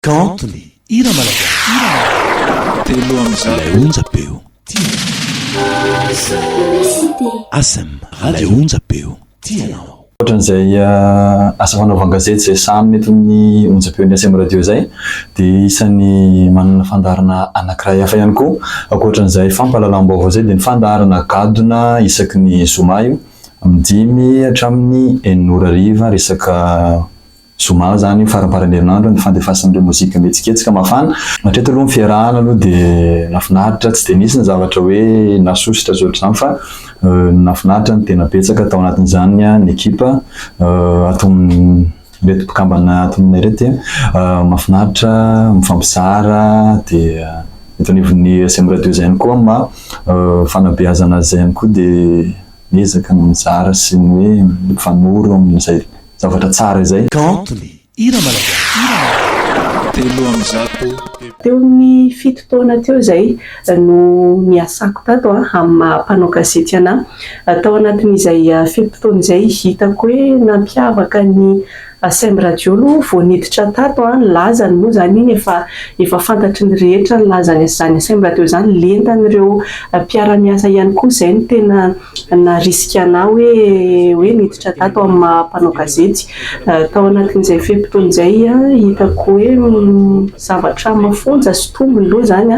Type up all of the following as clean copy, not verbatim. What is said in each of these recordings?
Kanto ny hira malagasy. Ilay onjam-peo tianao. Asm Radio onjam-peo tianao. Ankoatran'izay asa fanaovan-gazety izay sahanina eto amin'ny onjam-peon'ny Asm Radio izay dia isan'ny manana fandaharana anankiray hafa ihany koa. Ankoatran'izay fampahalalam-baovao izay dia ny fandaharana gadona isaky ny zoma io amin'ny dimy hatramin'ny enina ora hariva resaka Zoma zany io faramparan'ny herinandro ny fandefasan'ireo mozika mihetsiketsika mafana. Hatreto aloha ny fiarahana aloha dia nafinaritra, tsy dia nisy ny zavatra hoe nasosotra sy ohatr'izany fa ny nafinaritra no tena betsaka tao anatin'izany ny ekipa ato amin'ireto mpikambana ato aminay ireto dia mahafinaritra mifampizara dia eto anivon'ny SM Radio izay ihany koa amin'ny maha fanabeazana azy izay ihany koa dia miezaka ny mizara sy ny hoe mifanoro amin'izay Zavatra tsara izay. Kanto ny hira malagasy. 300. Teo amin'ny fito taona teo izay no niasako tato amin'ny maha mpanao gazety anà. Tao anatin'izay fe-potoana izay hitako hoe nampiavaka ny Sem Radio aloha vao niditra tato, ny lazany moa izany iny efa efa fantatry ny rehetra ny lazany izany Sem Radio izany, lentan'ireo mpiara-miasa ihany koa izay no tena Narisika anà hoe hoe niditra tato amin'ny maha mpanao gazety. Tao anatin'izay fe-potoana izay, hitako hoe zavatra mafonja sy tombony aloha izany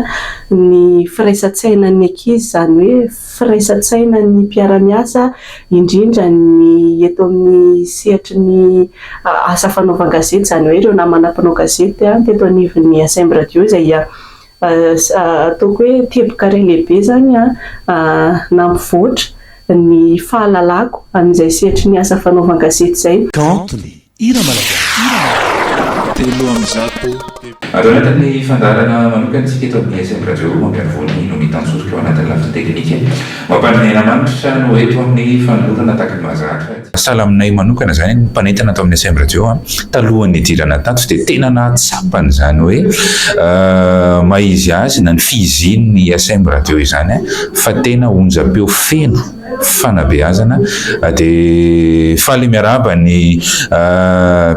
ny firaisan-tsainan'ny ankizy, izany hoe firaisan-tsainan'ny mpiara-miasa, indrindra ny eto amin'ny sehatry ny asa fanaovan-gazety, izany hoe ireo namana mpanao gazety teto anivon'ny SM Radio izay Ataoko hoe teboka iray lehibe izany nampivoatra ny fahalalako amin'izay sehatry ny asa fanaovan-gazety izay. Kanto ny hira malagasy. 300. Ato anatin'ny fandaharana manokana isika eto amin'ny SM Radio Mampianvoany no mitantsoroka eo anatin'ny lafiny teknika. Mampandry ny aina manitra no eto amin'ny fanolorana tahaka ny mahazatra. Sahala aminay manokana izany ny mpanentana tao amin'ny SM Radio talohan'ny nidirana tato dia tena nahatsapa an'izany hoe maha izy azy na ny fihizian'ny SM Radio izany fa tena onjam-peo feno fanabeazana dia faly miarahaba ny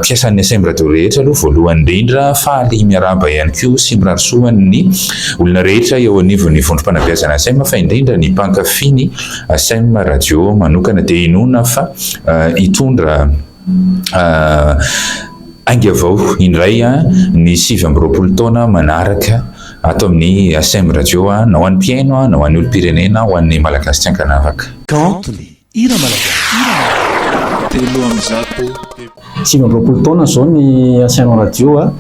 mpiasan'ny SM Radio rehetra aloha voalohany indrindra, faly miarahaba ihany koa sy mirary soa ny olona rehetra eo anivon'ny vondrom-panabeazana SM fa indrindra ny mpankafy ny SM Radio manokana dia inoana fa hitondra ainga vao indray ny 29 taona manaraka ato amin'ny SM Radio na ho an'ny mpihaino na ho an'ny olom-pirenena ho an'ny Malagasy tsy ankanavaka. Kanto ny hira malagasy. 300. 29 taona izao ny SM Radio a,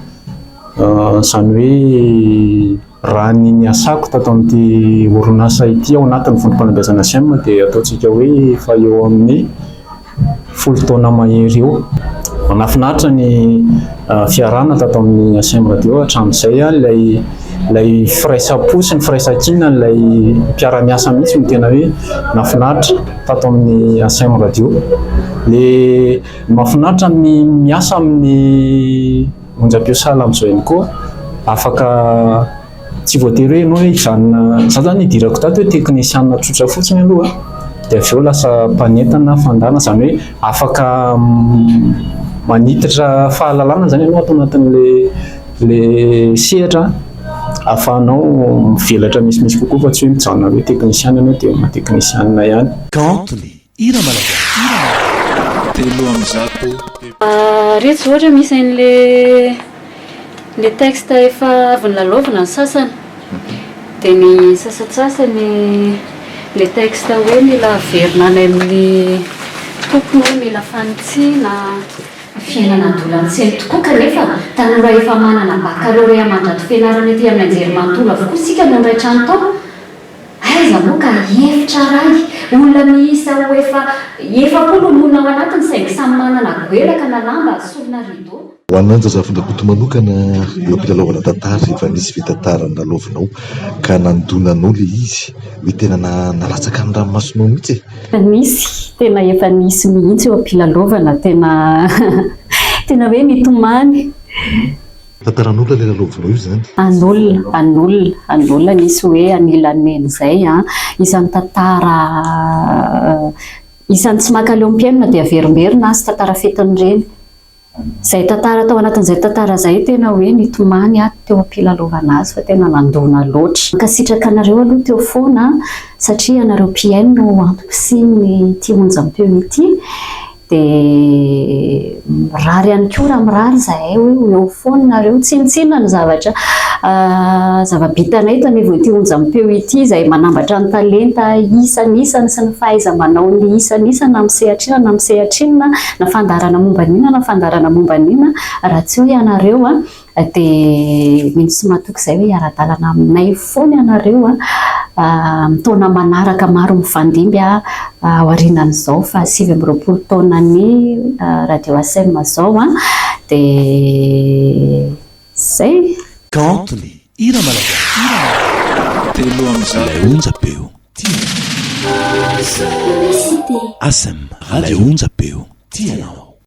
izany hoe Raha ny niasako tato amin'ity orinasa ity ao anatin'ny vondrom-panabeazana sem dia ataontsika hoe efa eo amin'ny folo taona mahery eo. Nahafinaritra ny fiarahana tato amin'ny ACM Radio hatramin'izay, ilay ilay firaisam-po sy ny firaisan-kinan'ilay mpiara-miasa mihitsy no tena hoe nahafinaritra tato amin'ny ACM Radio. Ilay mahafinaritra ny miasa amin'ny Onjam-peo sahala amin'izao ihany koa, afaka tsy voatery hoe ianao hoe hijanona, za zany nidirako tato hoe teknisiana tsotra fotsiny aloha dia avy eo lasa mpanentana fandana, izany hoe afaka manitatra fahalalana zany ianao ato anatin'le le sehatra ahafahanao mivelatra misimisy kokoa fa tsy hoe mijanona hoe teknisiana ianao dia maha teknisiana ihany. Kanto ny Hira malagasy. 300. Reto zao ohatra misy an'le le texte efa avy nilalaovina ny sasany de ny sasantsasany le texte hoe mila averina any amin'ny tompony hoe mila fanitsiana. Fiainana andolantsento tokoa kanefa tanora efa manana baccalauréat mandrato fianarana ety amin'ny anjerimanontolo avokoa isika no niray trano tao. Aiza moa ka efitra iray, olona miisa ho efa 40 no monina ao anatiny saingy samy manana goelaka na lamba solona rideau. Ho an'i Lanja Zafindrakoto manokana, eo am-pilalaovana tantara, efa nisy ve tantara nilalaovinao ka nandona anao ilay izy, hoe tena nalatsaka ny ranomasonao mihitsy e? Nisy, tena efa nisy mihitsy eo am-pilalaovana, tena tena hoe nitomany. Tantaran'olona ilay lalaovinao io izany? An'olona, an'olona, an'olona nisy hoe anilan'i Neny izay an. Isan'ny tantara isan'ny tsy mankaleo ny mpihaino na dia averimberina aza tantara fetin'ireny. Izay tantara tao anatin'izay tantara izay tena hoe nitomany aho teo am-pilalaovana azy fa tena nandona loatra. Mankasitraka anareo aloha teo foana satria ianareo mpihaino no antom-pisian'ity onjam-peo ity dia mirary ihany koa raha mirary izahay hoe ho eo foana nareo. Tsinontsinona ny zavatra zava-bitanay eto anivon'ity onjam-peo ity izay manambatra ny talenta isan'isany sy ny fahaiza-manaon'ny isan'isany na amin'ny sehatra inona na amin'ny sehatra inona na fandaharana momba ny inona na fandaharana momba ny inona raha tsy eo ianareo dia mino sy matoky izahay hoe hiara-dalana aminay foana ianareo amin'ny taona manaraka maro mifandimby aorianan'izao faha 29 taonan'ny Radio Aceem izao dia izay. Kanto ny hira malagasy. 103. Ilay onjam-peo tianao. Aceem Radio onjam-peo tianao.